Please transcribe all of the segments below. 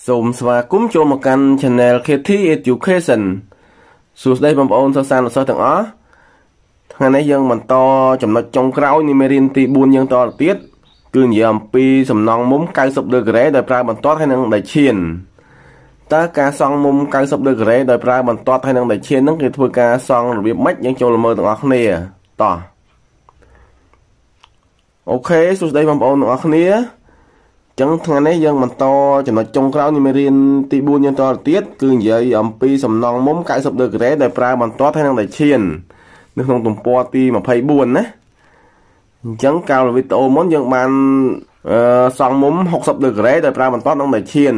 សូមស្វាគមន៍ចូលមកកាន់ Channel KT Education សួស្តីបងប្អូនសិស្សានុសិស្សទាំងអស់ថ្ងៃនេះយើងបន្តចំណុចចុងក្រោយនៃមេរៀនទី4យើងតទៅទៀតគឺនិយាយអំពីសំណង់មុំ90ដឺក្រេដោយប្រើបន្ទាត់ហើយនិងដែកឈានតើការសង់មុំ90ដឺក្រេដោយប្រើបន្ទាត់ហើយនិងដែកឈានហ្នឹងគេធ្វើការសង់របៀបម៉េចយើងចូលមើលទាំងអស់គ្នាតោះអូខេសួស្តីបងប្អូនទាំងអស់គ្នាចឹងថ្ងៃនេះយើងបន្តចំណុចចុងក្រោយនៃមេរៀនទី4យើងតទៅទៀតគឺនិយាយអំពីសំណង់មុំ90ដឺក្រេដែលប្រើបន្ទាត់ហើយនិងដែកឈាននៅក្នុងទំព័រទី24ណាអញ្ចឹងកាលវីដេអូមុនយើងបានសង់មុំ60ដឺក្រេដោយប្រើបន្ទាត់និងដែកឈាន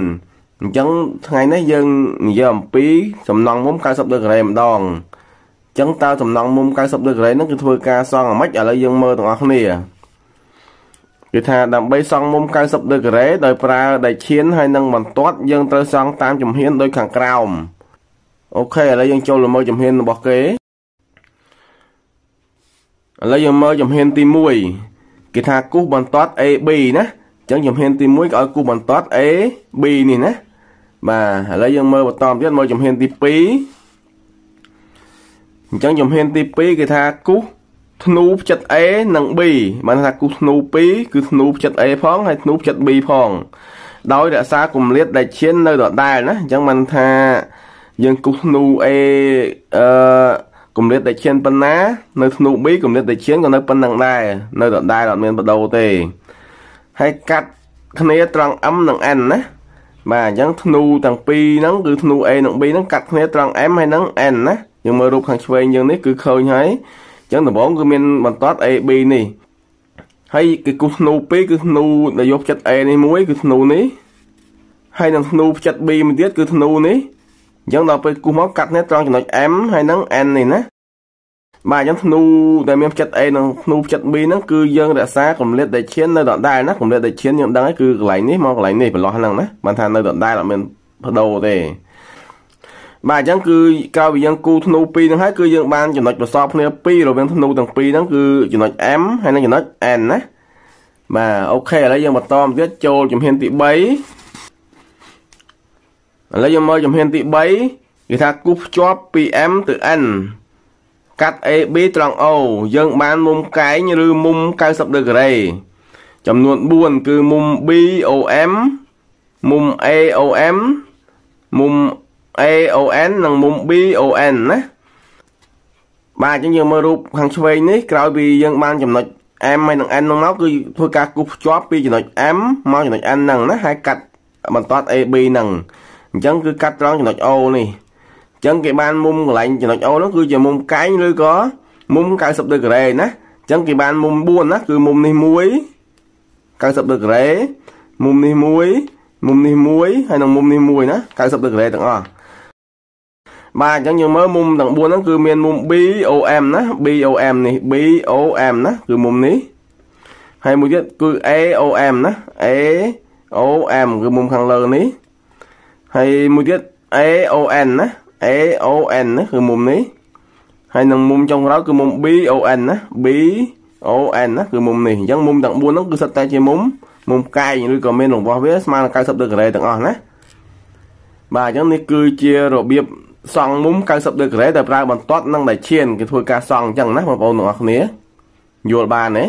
អញ្ចឹងថ្ងៃនេះយើងនិយាយអំពីសំណង់មុំ90ដឺក្រេម្ដងអញ្ចឹងតើសំណង់មុំ90ដឺក្រេហ្នឹងគឺធ្វើការសង់អាម៉េចឥឡូវយើងមើលទាំងអស់គ្នាគឺថាដើម្បីសង់មុំ90ដឺក្រេដោយប្រើដែកឈានហើយនិងបន្ទាត់យើងត្រូវសង់តាមជំហានដូចខាងក្រោមអូខេឥឡូវយើងចូលទៅមើលជំហានរបស់គេឥឡូវយើងមើលជំហានទី1គេថាគូសបន្ទាត់ AB ណាអញ្ចឹងជំហានទី1គេឲ្យគូសបន្ទាត់ AB នេះណាបាទឥឡូវយើងមើលបន្តទៀតមើលជំហានទី2អញ្ចឹងជំហានទី2គេថាគូសធ្នូផ្ចិត A និង B បានថាគូសធ្នូ2គឺធ្នូផ្ចិត A ផងហើយធ្នូផ្ចិត B ផងដោយរក្សាគម្លាតដែកឈាននៅដដែលណាអញ្ចឹងបានថាយើងគូសធ្នូ A គម្លាតដែកឈានប៉ុណ្ណានៅធ្នូ B គម្លាតដែកឈានក៏នៅប៉ុណ្ណឹងដែរនៅដដែលអត់មានបដូរទេហើយកាត់គ្នាត្រង់ M និង N ណាបាទអញ្ចឹងធ្នូទាំងពីរហ្នឹងគឺធ្នូ A និង B ហ្នឹងកាត់គ្នាត្រង់ M ហើយនិង N ណាយើងមើលរូបខាងឆ្វេងយើងនេះគឺឃើញហើយចឹងដំបូងគឺមានបន្ទាត់ AB នេះហើយគេគូសធ្នូ2គឺធ្នូដែលយកផ្ចិត A នេះមួយគឺធ្នូនេះហើយនឹងធ្នូផ្ចិត B មួយទៀតគឺធ្នូនេះអញ្ចឹងដល់ពេលគូសមកកាត់នេះត្រង់ចំណុច M ហើយនឹង N នេះណាបាទអញ្ចឹងធ្នូដែលមានផ្ចិត A និងធ្នូផ្ចិត B ហ្នឹងគឺយើងរក្សាគម្លាតដែកឈាននៅដដែលណាគម្លាតដែកឈានយើងដឹងហើយគឺកន្លែងនេះមកកន្លែងនេះប្រឡោះហ្នឹងណាបានថានៅដដែលអត់មានបដូរទេបាទអញ្ចឹងគឺក្រោយពីយើងគូធ្នូ2ហ្នឹងហើយគឺយើងបានចំណុចប្រសពគ្នា2រវាងធ្នូទាំងពីរហ្នឹងគឺចំណុច M ហើយនិងចំណុច N ណាបាទអូខេឥឡូវយើងបន្តមកទៀតចូលជំហានទី3ឥឡូវយើងមើលជំហានទី3គេថាគូសភ្ជាប់ពី M ទៅ N កាត់ AB ត្រង់ O យើងបានមុំកែងឬមុំ90ដឺក្រេចំនួន4គឺមុំ BOM មុំ AOM មុំ AON និងមុំ BON ណាបាទអញ្ចឹងយើងមើលរូបខាងឆ្វេងនេះក្រោយពីយើងបានចំណុច M ហើយនិង N ហ្នឹងមកគឺធ្វើការគូសភ្ជាប់ពីចំណុច M មកចំណុច N ហ្នឹងណាហើយកាត់បន្ទាត់ AB ហ្នឹងអញ្ចឹងគឺកាត់ត្រង់ចំណុច O នេះអញ្ចឹងគេបានមុំកន្លែងចំណុច O ហ្នឹងគឺជាមុំកែងឬក៏មុំ90ដឺក្រេណាអញ្ចឹងគេបានមុំ4ណាគឺមុំនេះមួយ90ដឺក្រេមុំនេះមួយមុំនេះមួយហើយនិងមុំនេះមួយណា90ដឺក្រេទាំងអស់បាទអញ្ចឹងយើងមើលមុំទាំង4ហ្នឹងគឺមានមុំ BOM ណា BOM នេះ BOM ណាគឺមុំនេះហើយមួយទៀតគឺ AOM ណា AOM គឺមុំខាងលើនេះហើយមួយទៀត AON ណា AON ណាគឺមុំនេះហើយនឹងមុំចុងក្រោយគឺមុំ BON ណា BON ណាគឺមុំនេះអញ្ចឹងមុំទាំង4ហ្នឹងគឺសុទ្ធតែជាមុំកែងឬក៏មានរង្វាស់វាស្មើនឹង90ដឺក្រេទាំងអស់ណាបាទអញ្ចឹងនេះគឺជារបៀបសង់មុំ90ដឺក្រេដែលប្រើបន្ទាត់និងដែកឈានគេធ្វើការសង់អញ្ចឹងណាបងប្អូនទាំងអស់គ្នាយល់បានទេ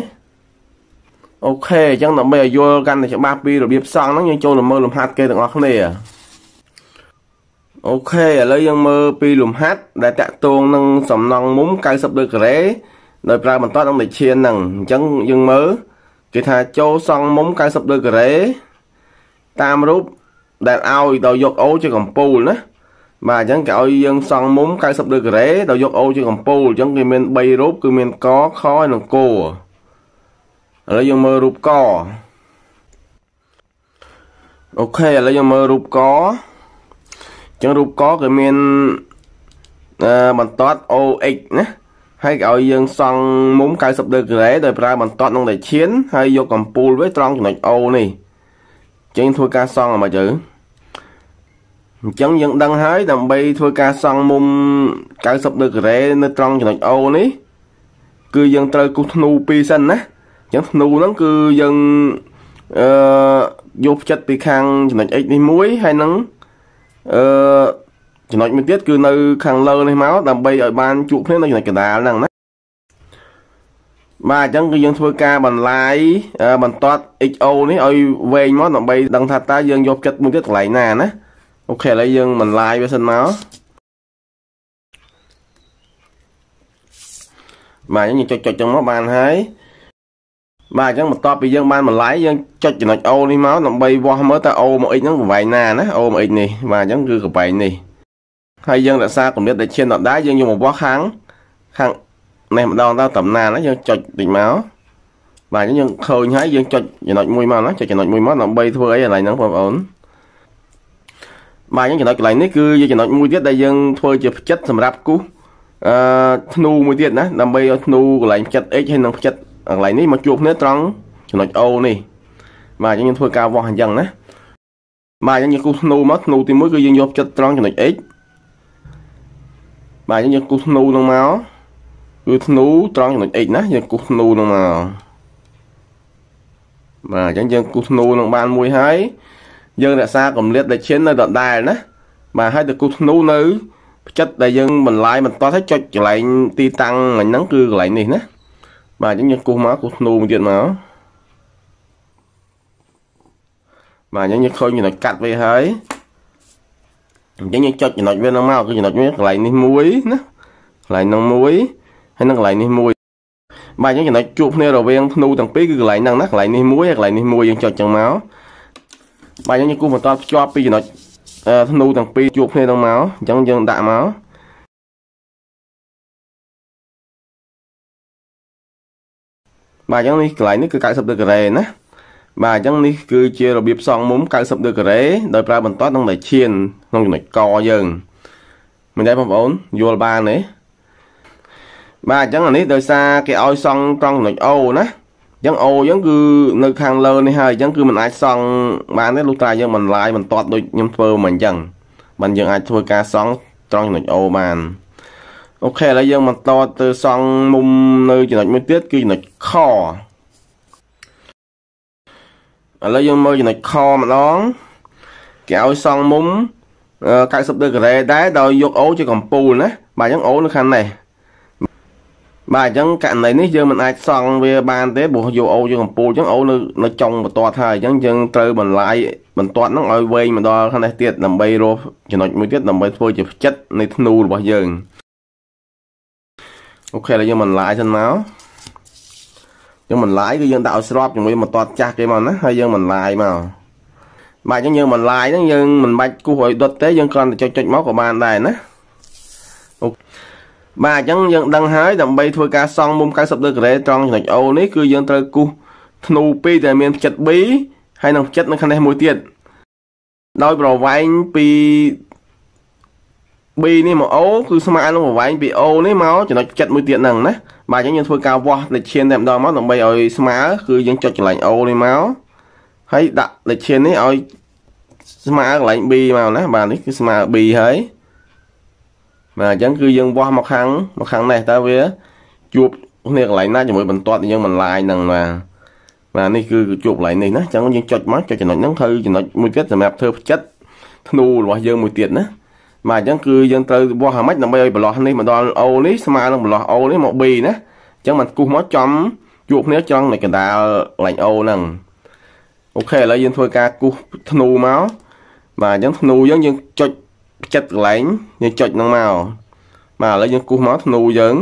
អូខេអញ្ចឹងដើម្បីឲ្យយល់កាន់តែច្បាស់ពីរបៀបសង់ហ្នឹងយើងចូលទៅមើលលំហាត់គេទាំងអស់គ្នាអូខេឥឡូវយើងមើលពីលំហាត់ដែលតាក់ទងនឹងសំណង់មុំ90ដឺក្រេដោយប្រើបន្ទាត់និងដែកឈានហ្នឹងអញ្ចឹងយើងមើលគេថាចូលសង់មុំ90ដឺក្រេតាមរូបដែលឲ្យដោយយកអូជាកំពូលណាបាទអញ្ចឹងគេឲ្យយើងសង់មុំ90ដឺក្រេដោយយកអូជាកំពូលអញ្ចឹងគេមាន3រូបគឺមានកខហើយនិងគឥឡូវយើងមើលរូបកអូខេឥឡូវយើងមើលរូបកអញ្ចឹងរូបកគេមានបន្ទាត់ OX ណាហើយគេឲ្យយើងសង់មុំ90ដឺក្រេដោយប្រើបន្ទាត់និងដែកឈានហើយយកកំពូលវាត្រង់ចំណុច O នេះអញ្ចឹងធ្វើការសង់ឲ្យមកទៅអញ្ចឹងយើងដឹងហើយដើម្បីធ្វើការសង់មុំ90ដឺក្រេនៅត្រង់ចំណុច O នេះគឺយើងត្រូវគូសធ្នូ2សិនណាអញ្ចឹងធ្នូហ្នឹងគឺយើង យកផ្ចិតពីខាងចំណុច x នេះមួយហើយនឹងអឺចំណុចមួយទៀតគឺនៅខាងលើនេះមកដើម្បីឲ្យបានជួបគ្នានៅចំណុចកណ្ដាលហ្នឹងណាបាទអញ្ចឹងគឺយើងធ្វើការបន្លាយបន្ទាត់ XO នេះឲ្យវែងមកដើម្បីដឹងថាតើយើងយកផ្ចិតមួយទៀតកន្លែងណាណាអូខេឥឡូវយើងបន្លាយវាសិនមកបាទយើងចុចចុចចឹងមកបានហើយបាទអញ្ចឹងបន្ទាប់ពីយើងបានបន្លាយយើងចុចចំណុច O នេះមកដើម្បីវាស់មើលតើ O មក X ហ្នឹងកន្លែងណាណា O មក X នេះបាទអញ្ចឹងគឺកន្លែងនេះហើយយើងរក្សាកម្រិតដែលឈានដដែលយើងយកមកវាស់ខាងនេះម្ដងទៅតំណាណាយើងចុចតិចមកបាទអញ្ចឹងយើងឃើញហើយយើងចុចចំណុចមួយមកណាចុចចំណុចមួយមកដើម្បីធ្វើអីកន្លែងហ្នឹងបងប្អូនបាទអញ្ចឹងចំណុចកន្លែងនេះគឺជាចំណុចមួយទៀតដែលយើងធ្វើជាផ្ចិតសម្រាប់គូសធ្នូមួយទៀតណាដើម្បីឲ្យធ្នូកន្លែងផ្ចិត X ហើយនិងផ្ចិតកន្លែងនេះមកជួបគ្នាត្រង់ចំណុច O នេះបាទអញ្ចឹងយើងធ្វើការវាស់អញ្ចឹងណាបាទអញ្ចឹងយើងគូសធ្នូមកធ្នូទី1គឺយើងយកផ្ចិតត្រង់ចំណុច X បាទអញ្ចឹងយើងគូសធ្នូនឹងមកគឺធ្នូត្រង់ចំណុច X ណាយើងគូសធ្នូនឹងមកបាទអញ្ចឹងយើងគូសធ្នូនឹងបានមួយហើយយើងរក្សាកម្រិតដែលឈាននៅដដែលណាបាទហើយទៅគូសធ្នូនៅផ្ចិតដែលយើងបន្លាយបន្តឲ្យចុចកន្លែងទីតាំងហ្នឹងគឺកន្លែងនេះណាបាទអញ្ចឹងយើងគូសមកគូសធ្នូមួយទៀតមកបាទអញ្ចឹងយើងឃើញចំណុចកាត់វាហើយអញ្ចឹងយើងចុចចំណុចវាហ្នឹងមកគឺចំណុចវាកន្លែងនេះមួយណាកន្លែងហ្នឹងមួយហើយនឹងកន្លែងនេះមួយបាទអញ្ចឹងចំណុចជួបគ្នារវាងធ្នូទាំងពីរគឺកន្លែងហ្នឹងណាកន្លែងនេះមួយហើយកន្លែងនេះមួយយើងចុចចឹងមកបាទអញ្ចឹងយើងគូសបន្តភ្ជាប់ពីចំណុចធ្នូទាំងពីរជួបគ្នាហ្នឹងមកអញ្ចឹងយើងដាក់មកបាទអញ្ចឹងនេះកន្លែងនេះគឺ90ដឺក្រេណាបាទអញ្ចឹងនេះគឺជារបៀបសង់មុំ90ដឺក្រេដោយប្រើបន្ទាត់និងដែលឈានក្នុងចំណុចកយើងមិនដែរបងប្អូនយល់បានទេបាទអញ្ចឹងអានេះដោយសារគេឲ្យសង់ត្រង់ចំណុច O ណាអញ្ចឹង O អញ្ចឹងគឺនៅខាងលើនេះហើយអញ្ចឹងគឺមិនអាចសង់បានទេលុះត្រាយើងបន្លាយបន្ទាត់ដូចខ្ញុំធ្វើមកអញ្ចឹងបានយើងអាចធ្វើការសង់ត្រង់ចំណុច O បានអូខេឥឡូវយើងបន្តទៅសង់មុំនៅចំណុចមួយទៀតគឺចំណុចខឥឡូវយើងមើលចំណុចខម្ដងគេឲ្យសង់មុំ90ដឺក្រេដែរដោយយក O ជាកំពូលណាបាទអញ្ចឹង O នៅខាងនេះបាទអញ្ចឹងករណីនេះយើងមិនអាចសង់វាបានទេព្រោះយក O ជាកំពូលអញ្ចឹង O នៅចុងបន្ទាត់ហើយអញ្ចឹងយើងត្រូវបន្លាយបន្ទាត់ហ្នឹងឲ្យវែងមកដល់ខាងនេះទៀតដើម្បីរកចំណុចមួយទៀតដើម្បីធ្វើជាផ្ចិតនៃធ្នូរបស់យើងអូខេឥឡូវយើងបន្លាយសិនមកយើងបន្លាយគឺយើងដាក់ឲ្យស្របជាមួយបន្ទាត់ចាស់គេមកណាហើយយើងបន្លាយមកបាទអញ្ចឹងយើងបន្លាយហ្នឹងយើងមិនបាច់គូសឲ្យដុតទេយើងគ្រាន់តែចុចមកក៏បានដែរណាអូបាទអញ្ចឹងយើងដឹងហើយដើម្បីធ្វើការសង់មុំ90ដឺក្រេត្រង់ចំណុច O នេះគឺយើងត្រូវគូសធ្នូ2ដែលមានផ្ចិត B ហើយនិងផ្ចិតនៅខាងនេះមួយទៀតដោយប្រវែងពី B នេះមក O គឺស្មើនឹងប្រវែងពី O នេះមកចំណុចផ្ចិតមួយទៀតហ្នឹងណាបាទអញ្ចឹងយើងធ្វើការវាស់លេខឈានតែម្ដងមកដើម្បីឲ្យស្មើគឺយើងចុចកន្លែង O នេះមកហើយដាក់លេខឈាននេះឲ្យស្មើកន្លែង B មកណាបាទនេះគឺស្មើ B ហើយបាទអញ្ចឹងគឺយើងវាស់មកខាងនេះតើវាជួបគ្នាកន្លែងណាជាមួយបន្ទាត់យើងបន្លាយហ្នឹងបាទបាទនេះគឺជួបកន្លែងនេះណាអញ្ចឹងយើងចុចមកចុចចំណុចហ្នឹងត្រូវចំណុចមួយទៀតសម្រាប់ធ្វើផ្ចិតធ្នូរបស់យើងមួយទៀតណាបាទអញ្ចឹងគឺយើងត្រូវវាស់អាម៉េចដើម្បីឲ្យប្រឡោះនេះមកដល់ O នេះស្មើនឹងប្រឡោះ O នេះមក B ណាអញ្ចឹងมันគូសមកចំជួបគ្នាត្រង់នៅកណ្ដាលកន្លែង O ហ្នឹងអូខេឥឡូវយើងធ្វើការគូសធ្នូមកបាទអញ្ចឹងធ្នូយើងចុចផ្ចិតកន្លែងយើងចុចហ្នឹងមកបាទឥឡូវយើងគូសមកធ្នូយើង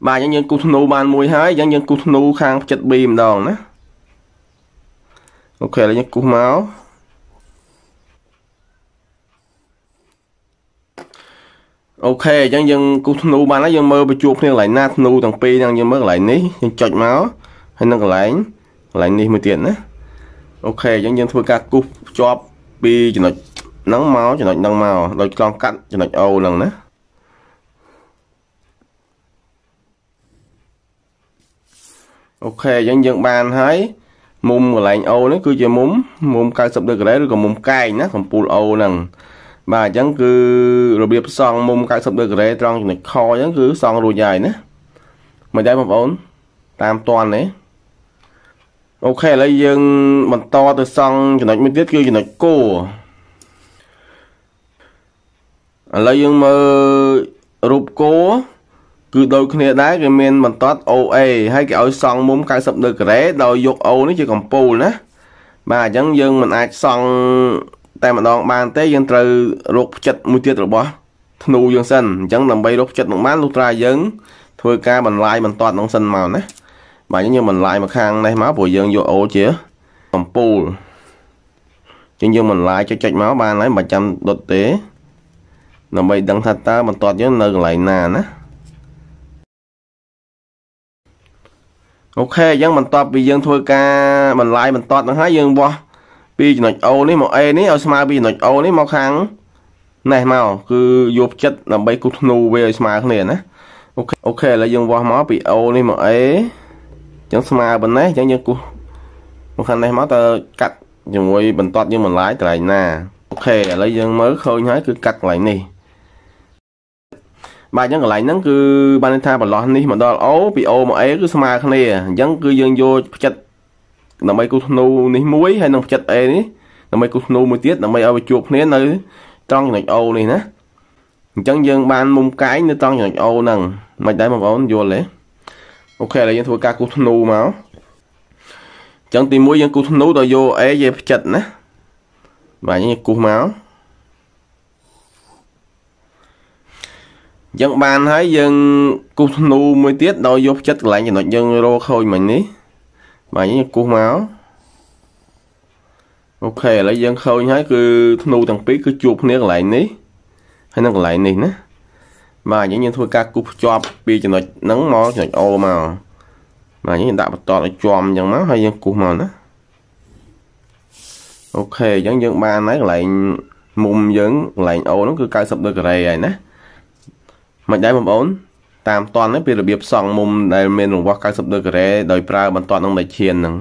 បាទអញ្ចឹងយើងគូសធ្នូបានមួយហើយអញ្ចឹងយើងគូសធ្នូខាងផ្ចិត B ម្ដងណាអូខេឥឡូវយើងគូសមកអូខេអញ្ចឹងយើងគូសធ្នូបានហើយយើងមើលបញ្ជួបគ្នាកន្លែងណាធ្នូទាំងពីរហ្នឹងយើងមើលកន្លែងនេះយើងចុចមកហើយនឹងកន្លែងនេះមួយទៀតណាអូខេអញ្ចឹងយើងធ្វើការគូសភ្ជាប់ពីចំណុចហ្នឹងមកចំណុចហ្នឹងមកដោយឆ្លងកាត់ចំណុច O ហ្នឹងណាអូខេអញ្ចឹងយើងបានហើយមុំកន្លែង O នេះគឺជាមុំ90ដឺក្រេឬក៏មុំកែងណាកំពូល O ហ្នឹងបាទអញ្ចឹងគឺរបៀបសង់មុំ90ដឺក្រេត្រង់ចំណុចខអញ្ចឹងគឺសង់រួចហើយណា មិនដែរបងប្អូនតាមតន់ទេអូខេឥឡូវយើងបន្តទៅសង់ចំណុចមួយទៀតគឺចំណុចគោឥឡូវយើងមើលរូបគោគឺដូចគ្នាដែរគេមានបន្ទាត់ OA ហើយគេឲ្យសង់មុំ90ដឺក្រេដោយយក O នេះជាកំពូលណាបាទអញ្ចឹងយើងមិនអាចសង់តែម្ដងបានទេយើងត្រូវរកផ្ចិតមួយទៀតរបស់ធ្នូយើងសិនអញ្ចឹងដើម្បីរកផ្ចិតនឹងបានលុះត្រាយើងធ្វើការបន្លាយបន្ទាត់នឹងសិនមកណាបាទអញ្ចឹងយើងបន្លាយមកខាងនេះមកព្រោះយើងយក O ជាកំពូលអញ្ចឹងយើងបន្លាយចុចៗមកបានហើយមិនចាំដុតទេដើម្បីដឹងថាតើបន្ទាត់យើងនៅកន្លែងណាណាអូខេអញ្ចឹងបន្ទាប់ពីយើងធ្វើការបន្លាយបន្ទាត់ហ្នឹងហើយយើងវាស់ពីចំណុច O នេះមក A នេះឲ្យស្មើពីចំណុច O នេះមកខាងនេះមកគឺយកផ្ចិតដើម្បីគូសធ្នូវាឲ្យស្មើគ្នាណាអូខេឥឡូវយើងវាស់មកពី O នេះមក A អញ្ចឹងស្មើប៉ុណ្ណេះអញ្ចឹងយើងគូសមកខាងនេះមកតើកាត់ជាមួយបន្ទាត់យើងបន្លាយកន្លែងណាអូខេឥឡូវយើងមើលឃើញហើយគឺកាត់កន្លែងនេះបាទអញ្ចឹងកន្លែងហ្នឹងគឺបានន័យថាប្រឡោះនេះមកដល់ O ពី O មក A គឺស្មើគ្នាអញ្ចឹងគឺយើងយកផ្ចិតដើម្បីគូសធ្នូនេះមួយហើយនឹងផ្ចិត A នេះដើម្បីគូសធ្នូមួយទៀតដើម្បីឲ្យវាជួបគ្នានៅត្រង់ចំណុច O នេះណាអញ្ចឹងយើងបានមុំកែងនៅត្រង់ចំណុច O ហ្នឹងមិនដែរបងប្អូនយល់ទេអូខេឥឡូវយើងធ្វើការគូសធ្នូមកអញ្ចឹងទី1យើងគូសធ្នូដោយយក A ជាផ្ចិតណាបាទយើងគូសមកអញ្ចឹងបានហើយយើងគូសធ្នូមួយទៀតដោយយកផ្ចិតកន្លែងចំណុចយើងរកឃើញមិញនេះបាទយើងគូសមកអូខេឥឡូវយើងឃើញហើយគឺធ្នូទាំងពីរគឺជួបគ្នាកន្លែងនេះហើយនឹងកន្លែងនេះណាបាទអញ្ចឹងយើងធ្វើការគូសភ្ជាប់ពីចំណុចហ្នឹងមកចំណុច O មកបាទយើងដាក់បន្ទាត់ឲ្យជាប់អញ្ចឹងមកហើយយើងគូសមកណាអូខេអញ្ចឹងយើងបានហើយកន្លែងមុំយើងកន្លែង O ហ្នឹងគឺ90ដឺក្រេហើយណាមិនដែរបងប្អូនតាមតន់នេះពីរបៀបសង់មុំដែលមានរង្វាស់90ដឺក្រេដោយប្រើបន្ទាត់នឹងដែកឈានហ្នឹង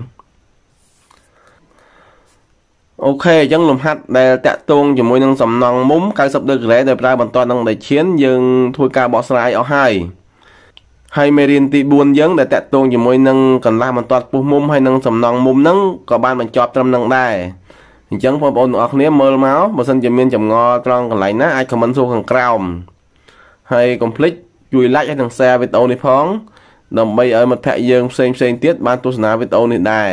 អូខេអញ្ចឹងលំហាត់ដែលតាក់ទងជាមួយនឹងសំណង់មុំ90ដឺក្រេដោយប្រើបន្ទាត់នឹងដែកឈានយើងធ្វើការបកស្រាយអស់ហើយហើយមេរៀនទី4យើងដែលតាក់ទងជាមួយនឹងកន្លះបន្ទាត់ពុះមុំហើយនឹងសំណង់មុំហ្នឹងក៏បានបញ្ចប់ត្រឹមនឹងដែរអញ្ចឹងបងប្អូនទាំងអស់គ្នាមើលមកបើសិនជាមានចម្ងល់ត្រង់កន្លែងណាអាច comment សួរខាងក្រោមហើយកុំភ្លេចជួយ like ហើយនិង share វីដេអូនេះផងដើម្បីឲ្យមិត្តភ័ក្តិយើងផ្សេងៗទៀតបានទស្សនាវីដេអូនេះដែរ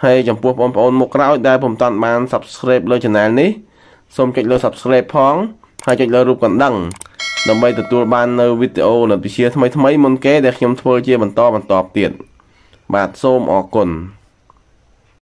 ហើយចំពោះបងប្អូនមុខក្រោយដែលពុំទាន់បាន Subscribe លើ Channel នេះសូមចុចលើ Subscribe ផងហើយចុចលើរូបកណ្ដឹងដើម្បីទទួលបាននៅវីដេអូនៅវិទ្យាថ្មីៗមុនគេដែលខ្ញុំធ្វើជាបន្តបន្ទាប់ទៀតបាទសូមអរគុណ